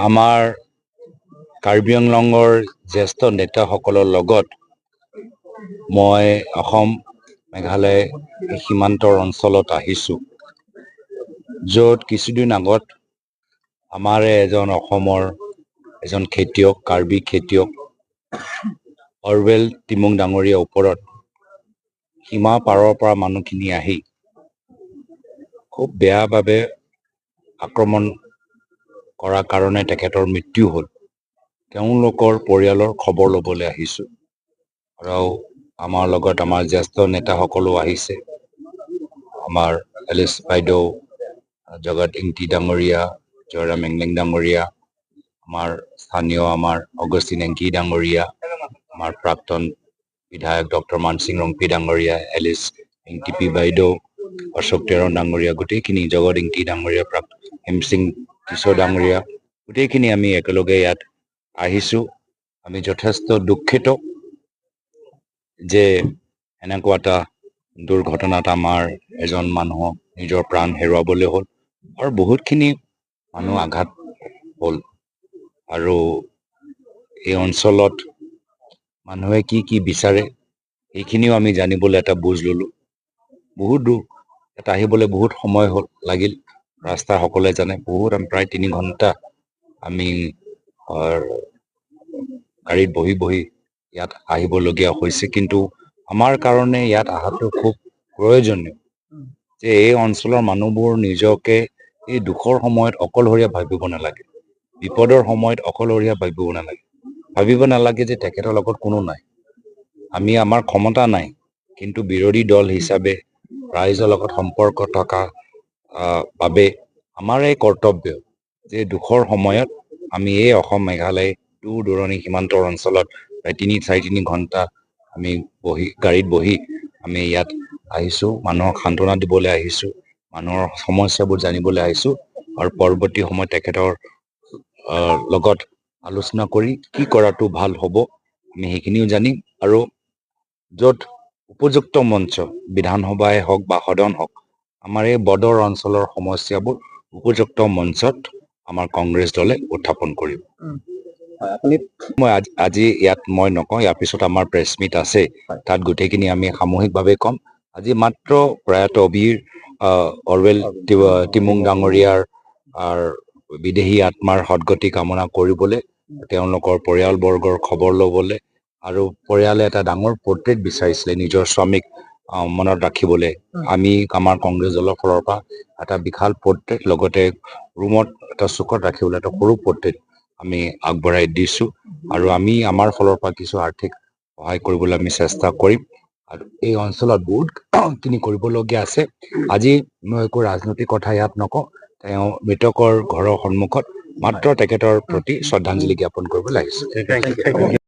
আমাৰ কাৰ্বি আংলঙৰ জ্যেষ্ঠ নেতাসকলৰ লগত মই অসম মেঘালয় সীমান্তৰ অঞ্চলত আহিছোঁ, য'ত কিছুদিন আগত আমাৰে এজন অসমৰ এজন খেতিয়ক, কাৰ্বি খেতিয়ক অৰৱেল তিমুং ডাঙৰীয়াৰ ওপৰত সীমা পাৰৰ পৰা মানুহখিনি আহি খুব বেয়াভাৱে আক্ৰমণ কৰাৰ কাৰণে তেখেতৰ মৃত্যু হ'ল। তেওঁলোকৰ পৰিয়ালৰ খবৰ ল'বলৈ আহিছোঁ আৰু আমাৰ লগত আমাৰ জ্যেষ্ঠ নেতাসকলো আহিছে। আমাৰ এলিচ বাইদেউ, জগত ইংতি ডাঙৰীয়া, জয়ৰাম এংলেং ডাঙৰীয়া, আমাৰ স্থানীয় আমাৰ অগষ্টিন এংকি ডাঙৰীয়া, আমাৰ প্ৰাক্তন বিধায়ক ডক্টৰ মানসিং ৰংপি ডাঙৰীয়া, এলিচ ইংটিপি বাইদেউ, অশোক টেৰণ ডাঙৰীয়া, গোটেইখিনি, জগত ইংতি ডাঙৰীয়া, প্ৰাক্ত হেমসিং কিশোৰ ডাঙৰীয়া, গোটেইখিনি আমি একেলগে ইয়াত আহিছোঁ। আমি যথেষ্ট দুখিত যে এনেকুৱা এটা দুৰ্ঘটনাত আমাৰ এজন মানুহক নিজৰ প্ৰাণ হেৰুৱাবলৈ হ'ল আৰু বহুতখিনি মানুহ আঘাত হ'ল। আৰু এই অঞ্চলত মানুহে কি কি বিচাৰে, সেইখিনিও আমি জানিবলৈ এটা বুজ ল'লোঁ। বহুত দূৰ ইয়াত আহিবলৈ বহুত সময় হ'ল লাগিল। ৰাস্তা সকলোৱে জানে, বহুত আমি প্ৰায় 3 ঘণ্টা আমি গাড়ীত বহি বহি ইয়াত আহিবলগীয়া হৈছে। কিন্তু আমাৰ কাৰণে ইয়াত অহাটো খুব প্ৰয়োজনীয় যে এই অঞ্চলৰ মানুহবোৰ নিজকে এই দুখৰ সময়ত অকলশৰীয়া ভাবিব নালাগে, বিপদৰ সময়ত অকলশৰীয়া ভাবিব নালাগে, ভাবিব নালাগে যে তেখেতৰ লগত কোনো নাই। আমি আমাৰ ক্ষমতা নাই, কিন্তু বিৰোধী দল হিচাপে ৰাইজৰ লগত সম্পৰ্ক থকা বাবে আমাৰ এই কৰ্তব্য যে দুখৰ সময়ত আমি এই অসম মেঘালয় দূৰ দূৰণি সীমান্তৰ অঞ্চলত প্ৰায় 3, 3.5 ঘণ্টা আমি বহি, গাড়ীত বহি আমি ইয়াত আহিছোঁ। মানুহক সান্তনা দিবলৈ আহিছোঁ, মানুহৰ সমস্যাবোৰ জানিবলৈ আহিছোঁ আৰু পৰৱৰ্তী সময়ত তেখেতৰ লগত আলোচনা কৰি কি কৰাটো ভাল হ'ব, আমি সেইখিনিও জানিম। আৰু য'ত উপযুক্ত মঞ্চ, বিধানসভাই হওক বা সদন হওক, আমাৰ এই বৰ্ডাৰ অঞ্চলৰ সমস্যাবোৰ উপযুক্ত মঞ্চত আমাৰ কংগ্ৰেছ দলে উত্থাপন কৰিব। হয়, আপুনি মই আজি ইয়াত মই নকওঁ। ইয়াৰ পিছত আমাৰ প্ৰেছ মিট আছে, তাত গোটেইখিনি আমি সামূহিকভাৱে ক'ম। আজি মাত্ৰ প্ৰয়াত অবিৰ অৰৱেল তিমুং ডাঙৰীয়াৰ বিদেহী আত্মাৰ সদগতি কামনা কৰিবলৈ, তেওঁলোকৰ পৰিয়ালবৰ্গৰ খবৰ ল'বলৈ আৰু পৰিয়ালে এটা ডাঙৰ পৰ্ট্ৰেইট বিচাৰিছিলে নিজৰ স্বামীক মনত ৰাখিবলৈ, আমি আমাৰ কংগ্ৰেছ দলৰ ফালৰ পৰা এটা বিশাল পৰ্ট্ৰেইট, লগতে ৰুমত এটা চুকত ৰাখিবলৈ এটা সৰু পৰ্ট্ৰেইট আমি আগবঢ়াই দিছোঁ। আৰু আমি আমাৰ ফালৰ পৰা কিছু আৰ্থিক সহায় কৰিবলৈ আমি চেষ্টা কৰিম। আৰু এই অঞ্চলত বহুতখিনি কৰিবলগীয়া আছে। আজি মই একো ৰাজনৈতিক কথা ইয়াত নকওঁ। তেওঁ মৃতকৰ ঘৰৰ সন্মুখত মাত্ৰ তেখেতৰ প্ৰতি শ্ৰদ্ধাঞ্জলি জ্ঞাপন কৰিবলৈ আহিছোঁ। Thank you.